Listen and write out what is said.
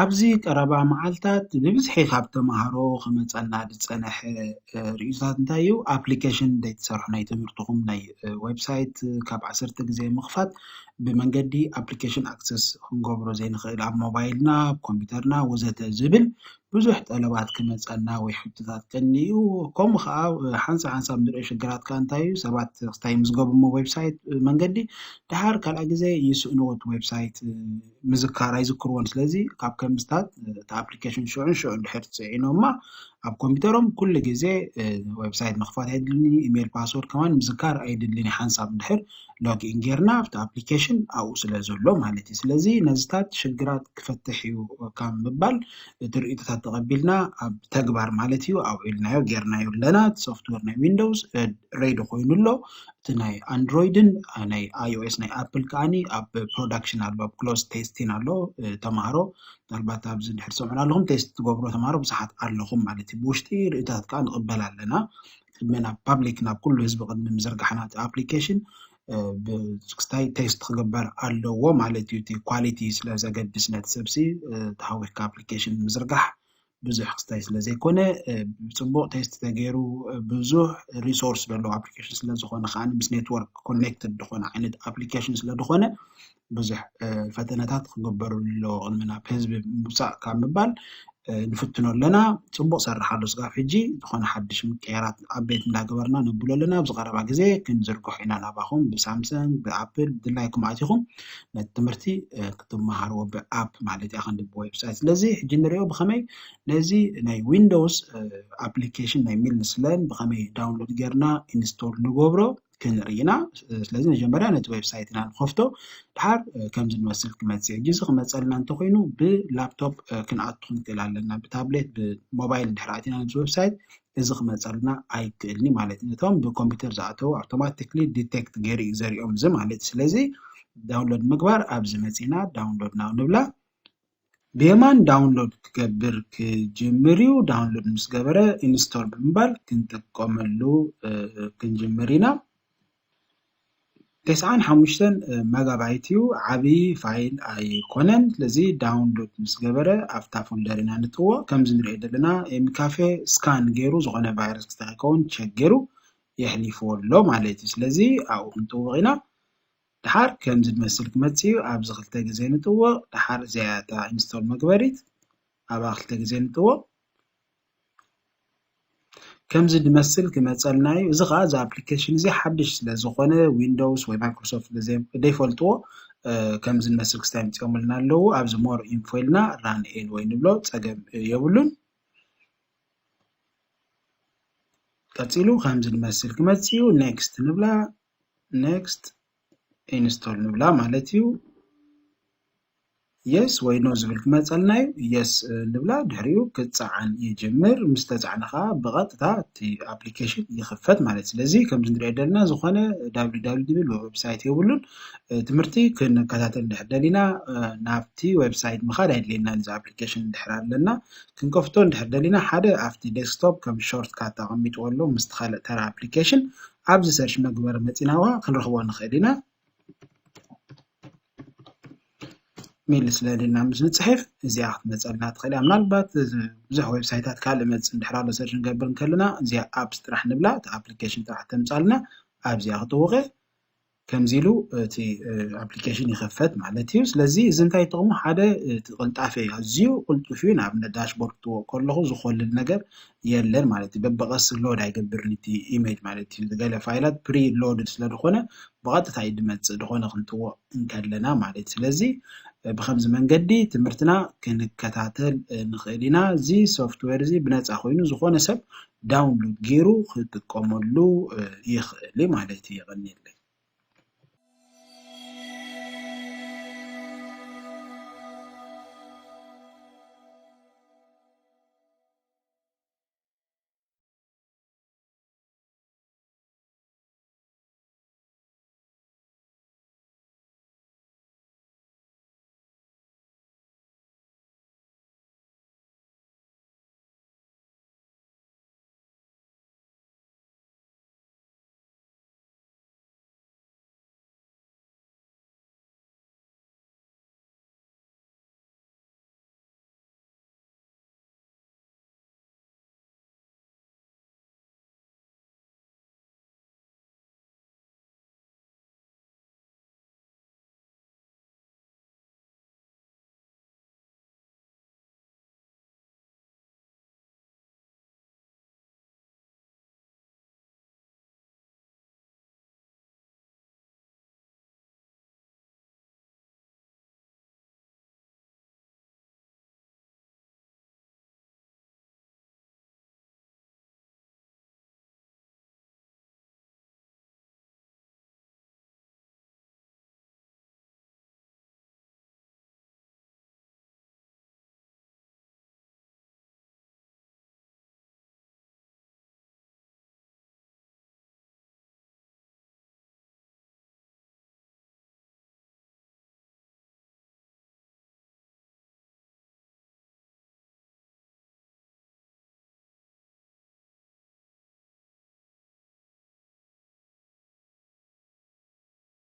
ኣብዚ ቀረባ መዓልታት ብብዝሒ ካብ ተምሃሮ ክመፀና ዝፀነሐ ርእይቶታት እንታይ እዩ? ኣፕሊኬሽን ዘይትሰርሑ ናይ ትምህርትኹም ናይ ዌብሳይት ካብ ዓሰርተ ግዜ ምኽፋት ብመንገዲ ኣፕሊኬሽን ኣክሰስ ክንገብሮ ዘይንኽእል ኣብ ሞባይልና፣ ኣብ ኮምፒውተርና ወዘተ ዝብል ብዙሕ ጠለባት ክመፀና ወይ ሕቶታት ከኒኡ ከምኡ ከዓ ሓንሳብ ሓንሳብ ንሪኦ ሽግራት ከዓ እንታይ እዩ ሰባት ክስታይ ምዝገቡ እሞ ዌብሳይት መንገዲ ድሓር ካልኣ ግዜ ይስእንዎ እቲ ዌብሳይት ምዝካር ኣይዝክርዎን ስለዚ ካብ ከምዝታት እቲ ኣፕሊኬሽን ሽዑን ሽዑ እንድሕር ፅዒኖማ ኣብ ኮምፒውተሮም ኩሉ ግዜ ዌብሳይት ምኽፋት ኣይድልኒ ኢሜል ፓስወርድ ከማን ምዝካር ኣይድልኒ ሓንሳብ እንድሕር ሎጊን ጌርና ኣብቲ ኣፕሊኬሽን ኣብኡ ስለ ዘሎ ማለት እዩ ስለዚ ነዚታት ሽግራት ክፈትሕ እዩ ካብ ምባል እቲ ርእይቶታት ተቐቢልና ኣብ ተግባር ማለት እዩ ኣውዒልናዮ ጌርናዮ ኣለና እቲ ሶፍትዌር ናይ ዊንዶውስ ሬዲ ኮይኑ ኣሎ እቲ ናይ ኣንድሮይድን ናይ iOS ናይ ኣፕል ከዓኒ ኣብ ፕሮዳክሽን ኣሎ ኣብ ክሎዝ ቴስቲን ኣሎ ተምሃሮ ምናልባት ኣብዚ ድሕር ሰምዑና ኣለኹም ቴስት ትገብሮ ተምሃሮ ብዙሓት ኣለኹም ማለት እዩ ብውሽጢ ርእይቶታት ከዓ ንቕበል ኣለና ቅድሚ ናብ ፓብሊክ ናብ ኩሉ ህዝቢ ቅድሚ ምዝርጋሕና እቲ ኣፕሊኬሽን ክስታይ ቴስት ክግበር ኣለዎ ማለት እዩ እቲ ኳሊቲ ስለ ዘገድስ ነቲ ሰብሲ ተሃዊኽካ ኣፕሊኬሽን ምዝርጋሕ ብዙሕ ክስታይ ስለ ዘይኮነ ብፅቡቕ ቴስት ተገይሩ ብዙሕ ሪሶርስ ዘለዎ ኣፕሊኬሽን ስለ ዝኾነ ከዓ ምስ ኔትወርክ ኮኔክትድ ዝኾነ ዓይነት ኣፕሊኬሽን ስለ ዝኾነ ብዙሕ ፈተነታት ክግበረሉ ኣለዎ ቅድሚ ናብ ህዝቢ ምውፃእ ካብ ምባል ንፍትኖ ኣለና ፅቡቕ ሰርሕ ኣሎ ስጋብ ሕጂ ዝኾነ ሓድሽ ምቅያራት ኣፕዴት እንዳገበርና ነብሎ ኣለና ኣብዚ ቀረባ ግዜ ክንዝርግሖ ኢና ናባኹም ብሳምሰንግ ብኣፕል ብድላይኩም ኣቲኹም ነቲ ትምህርቲ ክትመሃርዎ ብኣፕ ማለት እያ ክንዲ ብዌብሳይት ስለዚ ሕጂ ንሪኦ ብኸመይ ነዚ ናይ ዊንዶውስ ኣፕሊኬሽን ናይ ሚልስለን ብኸመይ ዳውንሎድ ጌርና ኢንስቶል ንገብሮ ክንርኢ ኢና ስለዚ መጀመርያ ነቲ ዌብሳይት ኢና ንኸፍቶ ድሓር ከምዚ ንመስል ክመፅእ ሕጂ እዚ ክመፀልና እንተኮይኑ ብላፕቶፕ ክንኣቱ ክንክእል ኣለና ብታብሌት ብሞባይል ድሕር ኣቲና ነዚ ዌብሳይት እዚ ክመፀልና ኣይክእልኒ ማለት እዩ ነቶም ብኮምፒውተር ዝኣተው ኣውቶማቲክሊ ዲቴክት ገይሩ እዩ ዘሪኦም እዚ ማለት እዩ ስለዚ ዳውንሎድ ምግባር ኣብዚ መፂና ዳውንሎድ ናብ ንብላ ብየማን ዳውንሎድ ክገብር ክጅምር እዩ ዳውንሎድ ምስ ገበረ ኢንስቶል ብምባል ክንጥቀመሉ ክንጅምር ኢና ተስዓን ሓሙሽተን መጋባይት እዩ ዓብዪ ፋይል ኣይኮነን ስለዚ ዳውንሎድ ምስ ገበረ ኣብታ ፎልደር ኢና ንጥዎ ከምዚ ንሪኦ ዘለና ኤምካፌ ስካን ገይሩ ዝኾነ ቫይረስ ክስታይ ከውን ቸክ ገይሩ የሕሊፍዎ ኣሎ ማለት እዩ ስለዚ ኣብኡ ክንጥውቕ ኢና ድሓር ከምዚ ዝመስል ክመፅእ እዩ ኣብዚ ክልተ ግዜ ንጥውቕ ድሓር እዚኣ እታ ኢንስቶል መግበሪት ኣብኣ ክልተ ግዜ ንጥውቕ ከምዚ ዝመስል ክመፀልና እዩ እዚ ከዓ እዚ ኣፕሊኬሽን እዚ ሓድሽ ስለ ዝኾነ ዊንዶውስ ወይ ማይክሮሶፍት ዘይፈልጥዎ ከምዚ ዝመስል ክስታይ ምፅኦምልና ኣለዉ ኣብዚ ሞር ኢንፎ ኢልና ራን ኤን ወይ ንብሎ ፀገም የብሉን ቀፂሉ ከምዚ ዝመስል ክመፅእ እዩ ኔክስት ንብላ ኔክስት ኢንስቶል ንብላ ማለት እዩ yes ወይ no ዝብል ክመፀልና እዩ yes ንብላ ድሕሪኡ ክፀዓን ይጅምር ምስ ተፃዕነ ከዓ ብቐጥታ እቲ ኣፕሊኬሽን ይኽፈት ማለት ስለዚ ከምዚ ንሪኦ ዘለና ዝኾነ www ዝብል ዌብሳይት የብሉን ትምህርቲ ክንከታተል እንድሕር ደሊና ናብቲ ዌብሳይት ምኻድ ኣይድልየና እዚ ኣፕሊኬሽን እንድሕር ኣለና ክንከፍቶ እንድሕር ደሊና ሓደ ኣብቲ ዴስክቶፕ ከም ሾርት ካት ኣቐሚጥዎ ኣሎ ምስቲ ካልእ ተራ ኣፕሊኬሽን ኣብዚ ሰርች መግበሪ መፂና ዋ ክንረኽቦ ንኽእል ኢና ሚል ስለ ደልና ምስ ንፅሕፍ እዚኣ ክትመፀልና ትኽእል እያ ምናልባት ብዙሕ ዌብሳይታት ካልእ መፅ እንድሕር ኣሎ ሰርች ንገብር እንከለና እዚኣ ኣፕስ ጥራሕ ንብላ እቲ ኣፕሊኬሽን ጥራሕ ተምፃልና ኣብዚኣ ክጥውቐ ከምዚ ኢሉ እቲ ኣፕሊኬሽን ይኸፈት ማለት እዩ ስለዚ እዚ እንታይ ጥቕሙ ሓደ እቲ ቅልጣፈ እዩ ኣዝዩ ቅልጡፍ እዩ ንኣብነት ዳሽቦርድ ክትወቅ ከለኹ ዝኾልል ነገር የለን ማለት እዩ በበቐስ ሎድ ኣይገብርን እቲ ኢሜጅ ማለት እዩ ገለ ፋይላት ፕሪ ሎድድ ስለ ዝኾነ ብቐጥታ እዩ ድመፅእ ዝኾነ ክንጥዎ እንከለና ማለት እዩ ስለዚ ብከምዚ መንገዲ ትምህርትና ክንከታተል ንኽእል ኢና እዚ ሶፍትዌር እዚ ብነፃ ኮይኑ ዝኾነ ሰብ ዳውንሎድ ገይሩ ክጥቀመሉ ይኽእል ማለት እዩ የቐንየለይ